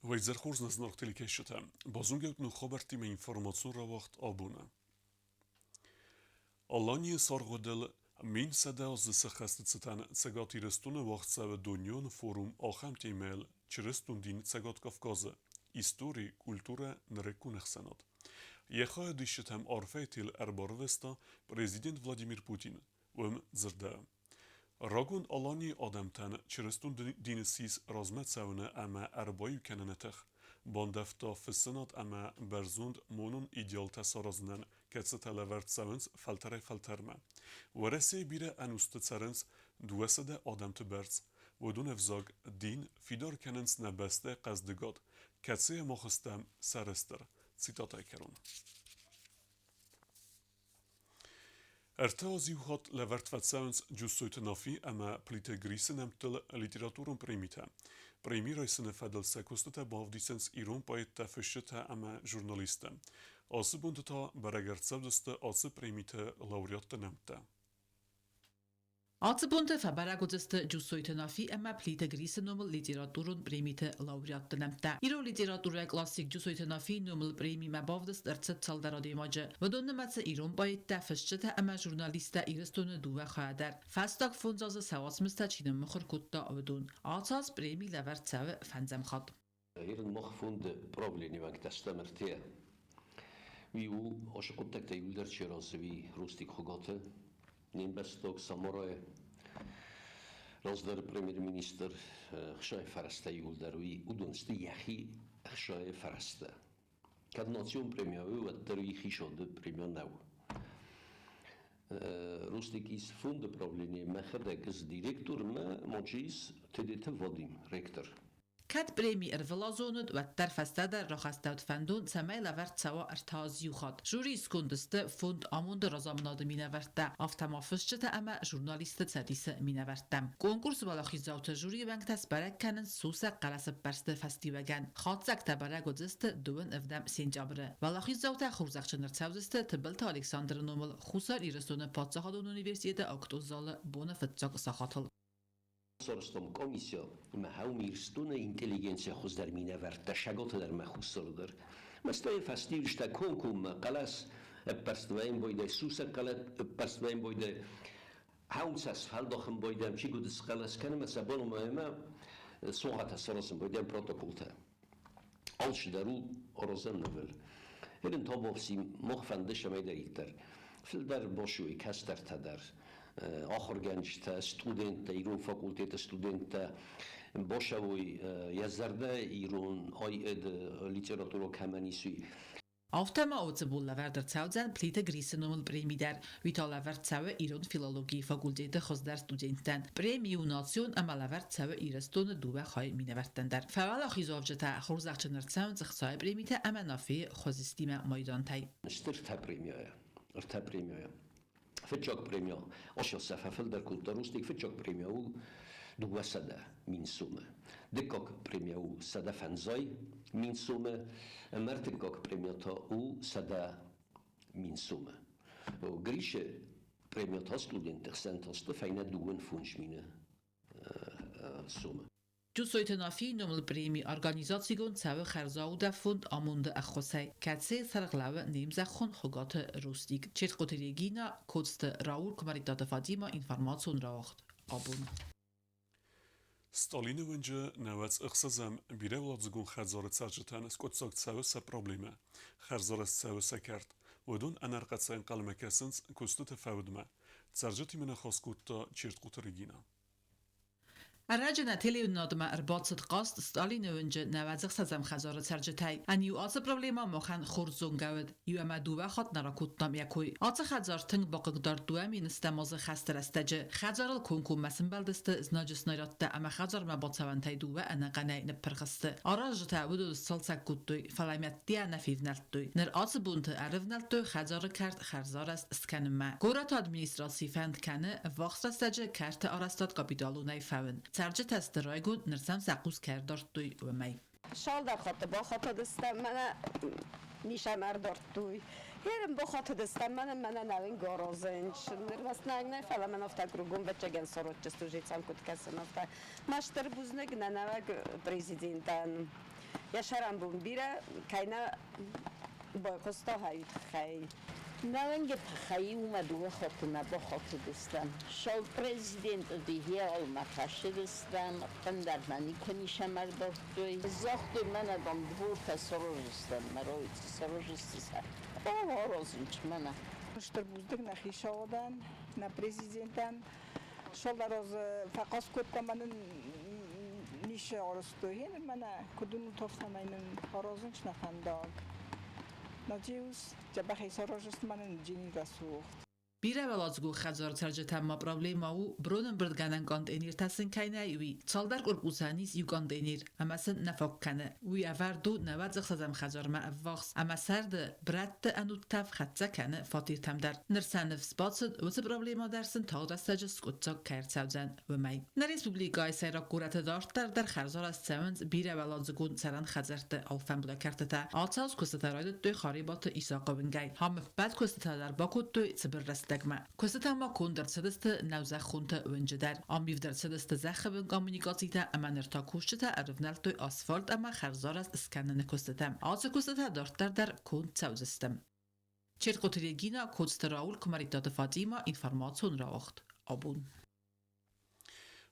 Уӕддӕр хорз нӕ зынаргъ телекӕсджытӕ, базонгӕут ног хабӕрттимӕ информацион рауагъд абоны. Аланийы саргъуыдыл 1100 азы сӕххӕсты цытӕн Цӕгат Ирыстоны уагъд цӕуы дунеон форум ахӕм темӕйыл Чырыстон дин Цӕгат Кавказы. Истори, культурӕ, нырыккон ӕхсӕнад. Йӕ хайадисджытӕм арфӕйы тел ӕрбарвыста президент Владимир Путин. Уым дзырдӕуы: Рагон Аланийы адӕмтӕн чырыстон дины ссис размӕ цӕуыны ӕмӕ ӕрбаиу кӕныны тых, бандӕвта фыссынад ӕмӕ бӕрзонд монон идеалтӕ саразынӕн, кӕцытӕ лӕвӕрд цӕуынц фӕлтӕрӕй-фӕлтӕрмӕ. Уӕрӕсейы бирӕ ӕнусты цӕрынц 200 адӕмты бӕрц. Уыдон ӕвзаг, дин фидар кӕнынц нӕ бӕстӕйы хъӕздыгад, кӕцыйӕ мах стӕм сӕрыстыр. Цитатӕйы кӕрон. Ӕртӕ аз иу хатт лӕвӕрд фӕцӕуынц Джуссойты Нафи ӕмӕ Плиты Грисы нӕмттыл литературон премитӕ. Преми райсыны фӕдыл сӕ куыстытӕ бавдисынц ирон поэттӕ, фысджытӕ ӕмӕ журналисттӕ. Ацы бонты та бӕрӕг ӕрцӕудзысты ацы премиты лауреатты нӕмттӕ. Ацы бонты фӕбӕрӕг уыдзысты Джусойты Нафи ӕмӕ Плиты Грисы номыл литературон премиты лауреатты нӕмттӕ. Ирон литературӕйы классик Джусойты Нафийы номыл премимӕ бавдыст ӕрцыд цалдӕр адӕймаджы. Уыдон нымӕцы ирон поэттӕ, фысджытӕ ӕмӕ журналисттӕ Ирыстоны дыууӕ хайӕ дӕр. Фӕстаг фондз азы сӕ уацмыстӕ чи ныммыхуыр кодта, уыдон. Ацы аз преми лӕвӕрд цӕуы фӕндзӕм хатт. Ирын мах фонды правлени уӕнгтӕ стӕм ӕртӕ. Уый у ацы хъуыддӕгтӕ иуылдӕр чи аразы, уый Рустик Хуыгаты, не мбӕстаг Самарайы раздӕры премьер-министр ӕхсайы фӕрӕзтӕ иуылдӕр уый уыдон сты йӕхи ӕхсайы фӕрӕзтӕ. Кӕд национ премия у, уӕддӕр уый хицауады премия нӕу. Рустик ис фонды правление, мӕхӕдӕг ӕз директор мӕ ноджы ис Тедеты Вадим, ректор. Кӕд преми ӕрвылазон уыд, уӕддӕр фӕстӕдӕр рахастӕуыд фӕндон, цӕмӕй лӕвӕрд цӕуа ӕртӕ аз иу хатт. Жюрийы сконды сты фонд Амонды разамынады минӕвӕрттӕ, афтӕ ма фысджытӕ ӕмӕ журналистты цӕдисы минӕвӕрттӕ. Конкурсы уӕлахиздзауты жюрийы уӕнгтӕ сбӕрӕг кӕнынц сусӕг хъӕлӕсӕппӕрсты фӕстиуӕгӕн. Хатдзӕгтӕ бӕрӕг уыдзысты дыууын ӕвдӕм сентябры. Уӕлахиздзаутӕ хорзӕхджын ӕрцӕудзысты Тыбылты Александры номыл Хуссар Ирыстоны паддзахадон университеты актон залы боны фыццаг сахатыл. Сарӕзтам комиссия, ӕмӕ хӕум Ирыстоны интеллигенцийӕ хуыздӕр минӕвӕрттӕ Шаготы дӕр мӕ Хуссары дӕр. Мӕстӕй фӕстиуджытӕ комкоммӕ хъӕлӕс ӕппӕрст вӕййын бойдӕй, сусӕг ӕппӕрст вӕййын бойдӕй, хӕум сӕ сфӕлдахын бойдӕм, чи куыд схъӕлӕс кӕны ӕмӕ сӕ бон ӕмӕ цогъатӕ саразын бойдӕм протоколтӕ. Алчидӕр у аразӕн нывыл. Ерын табуафси мах фӕнды цӕмӕйдӕриддӕр. Фылдӕр босуй кӕстӕртӕ дӕр, ахуыргӕнджытӕ, студенттӕ, ирон факультеты студенттӕ босӕуой йӕ зӕрдӕ ирон литературӕ кӕмӕн исуй. Афтӕ ма уыцы бон лӕвӕрд ӕрцӕудзӕн Плиты Грисы номыл преми дӕр. Уый та лӕвӕрд цӕуы ирон филологийы факультеты хуыздӕр студенттӕн. Преми у национ ӕмӕ лӕвӕрд цӕуы Ирыстоны дыууӕ хайы минӕвӕрттӕн дӕр. Фӕуӕлахизуӕвджытӕ хорзӕхджын ӕрцӕуынц ӕхцайы премитӕ ӕмӕ Нафийы хуызистимӕ майдантӕй. Стыр премияйӕ, ӕртӕ премияйӕ. Фыццаг премия Ошосӕ фӕфылдӕр кодта Рустик фыццаг премия у 200 000 сомы. Дыккаг премия у 150 000 сомы, ӕмӕ ӕртыккаг премия та у 100 000 сомы. Гришы премия та студентты хсӕн та сты фӕйнӕ 55 000 сомы. Джусойты Нафийы номыл преми организацигонд цӕуы хӕрзаудӕн фонд Амонды ӕххуысӕй, кӕцыйы сӕргълӕууы не мзӕххон Хуыгаты Рустик. Четкъоты Регина, Коцты Раур, Куымӕридтаты Фатимӕ, информацион рауагъд абон. Сталины уынджы 96-ӕм бирӕуӕладзыгон хӕдзары цӕрджытӕн скъуыддзаг цӕуы сӕ проблемӕ. Хӕрзарӕзт цӕуы сӕ кӕрт. Уыдон ӕнӕрхъӕцӕй ӕнхъӕлмӕ кӕсынц куыстыты фӕудмӕ. Цӕрджытимӕ ныхас кодта Чертхъоты Регина. Ӕрӕджы нӕ телеуынынадмӕ ӕрбацыд хъаст Сталины уынджы 96-ӕм хӕдзары цӕрджытӕй. Ӕниу ацы проблемӕ махӕн хорз зонгӕ уыд. Иу ӕмӕ дыууӕ хатт нӕ ракодтам йӕ кой. Ацы хӕдзар тынг бахъыгдард 2 000 азы хӕсты рӕстӕджы. Хӕдзарыл комкоммӕ сымбӕлдысты знаджы снарядтӕ ӕмӕ хӕдзармӕ бацӕуӕнтӕй дыууӕ ӕнӕхъӕнӕй ныппырх сты. Аразджытӕ уыдон сцалцӕг кодтой, фӕлӕ мӕдтийӕ нӕ февнӕлдтой. Ныр ацы бонты ӕрывнӕлдтой хӕдзары кӕрт хӕрзарӕзт скӕнынмӕ. Горӕты администраци фӕнд кӕны ӕввахс рӕстӕджы кӕрты арӕзтад капиталонӕй фӕуын. Цӕрджытӕ сты райгонд, ныр сӕм сӕ хъус кӕй ӕрдардтой, уымӕй. Цалдӕр хатты бахатыдыстӕм, мӕнӕ нисӕм ӕрдардтой. Ерын бахатыдыстӕм, мӕнӕ мӕнӕ нӕуин гарозынч. Ныр васнаг нӕ, фӕлӕ мӕн афтӕ кругом вӕччӕгӕн соротчы служицам куыд кӕсын, афтӕ. Мастер бузныг нӕ нӕуӕг президентӕн. Йӕ сӕрӕнбон бирӕ кӕй нӕ байхъуыста, уый тыххӕй. Науӕнгӕ тыххӕй уымӕ дыууӕ хатты нӕ бахатыдыстӕм. Шал президент Геалмӕ хӕссыдыстӕм, ӕндӕр мӕ никуы ничӕмӕ ӕрдардтой. Загътой, мӕнӕ, дам, двортӕ сараздзыстӕм, мӕ сараздзысты сӕ. О, аразынц мӕнӕ. Стыр бузныг нӕ хицауадӕн, нӕ президентӕн. Цалдӕр азы фӕхъаст кодта, мӕ нын ницы арӕзтой. Гъеныр мӕнӕ куыд уынут, афтӕмӕй нын аразынц нӕ фӕндаг. Надеюсь, дзӕбӕхӕй сараздзысты мӕ нын джини рӕсугъд. Бирӕуӕладзыгон хӕдзары цӕрджытӕн ма проблемӕ у, бронӕмбырдгӕнӕн контейнертӕ сын кӕй нӕй, уый. Цалдӕр корпусӕн ис иу контейнер, ӕмӕ сын нӕ фаг кӕны. Уый ӕвӕрд у 96 хӕдзармӕ ӕввахс, ӕмӕ сӕрды брӕтты ӕнуд тӕф хӕццӕ кӕны фатертӕм дӕр. Ныр сӕ ныфс бацыд, уыцы проблемӕ дӕр сын тагъд рӕстӕджы скъуыддзаг кӕй ӕрцӕудзӕн, уымӕй. Нӕ республикӕйы сӕйраг горӕты дарддӕр дӕр хӕрзарӕзт цӕуынц бирӕуӕладзыгон цӕрӕн хӕдзӕртты алфӕмблай кӕртытӕ. Ацы аз куыстытӕ райдыдтой Харебаты Исахъы уынгӕй. Ам ӕппӕт куыстытӕ дӕр бакодтой цыбыр рӕстӕгмӕ. Куыстытӕ ма конд ӕрцыдысты нӕузӕххонты уынджы дӕр. Ам ивд ӕрцыдысты зӕххы бын коммуникацитӕ ӕмӕ ныр та кусджытӕ ӕрывнӕлдтой асфальт ӕмӕ хӕрзарӕзт скӕныны куыстытӕм. Ацы куыстытӕ дарддӕр дӕр конд цӕудзысты. Черткъоты Регина, Коцты Рауль, Куымӕридтаты Фатима, информацион рауагъд. Абон.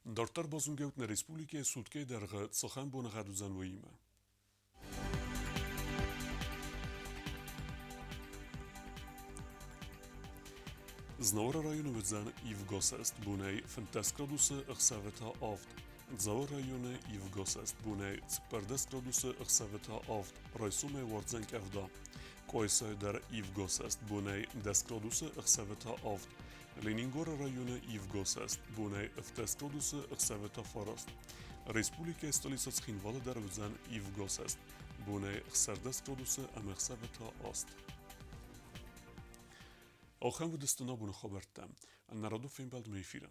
Дарддӕр базонгӕут нӕ республикӕйы суткӕйы дӕргъы цахӕм боныгъӕд уыдзӕн, уыимӕ. Знауыры районы уыдзӕн ивгӕсӕст бонӕй 15 градусы, ӕхсӕвы та авд. Дзауы районы ивгӕсӕст бонӕй 14 градусы, ӕхсӕвы та авд, райсомӕй уардзӕн къӕвда. Къуайсайы дӕр ивгӕсӕст бонӕй 10 градусы, ӕхсӕвы та авд. Ленингоры районы ивгӕсӕст бонӕй 17 градусы, ӕхсӕвы та фараст. Республикӕйы столицӕ Цхинвалы дӕр уыдзӕн ивгӕсӕст бонӕй 16 градусы ӕмӕ ӕхсӕвы та аст. Ахӕм уыдысты нӕ боны хабӕрттӕ. Нӕ радон фембӕлдмӕ эфиры.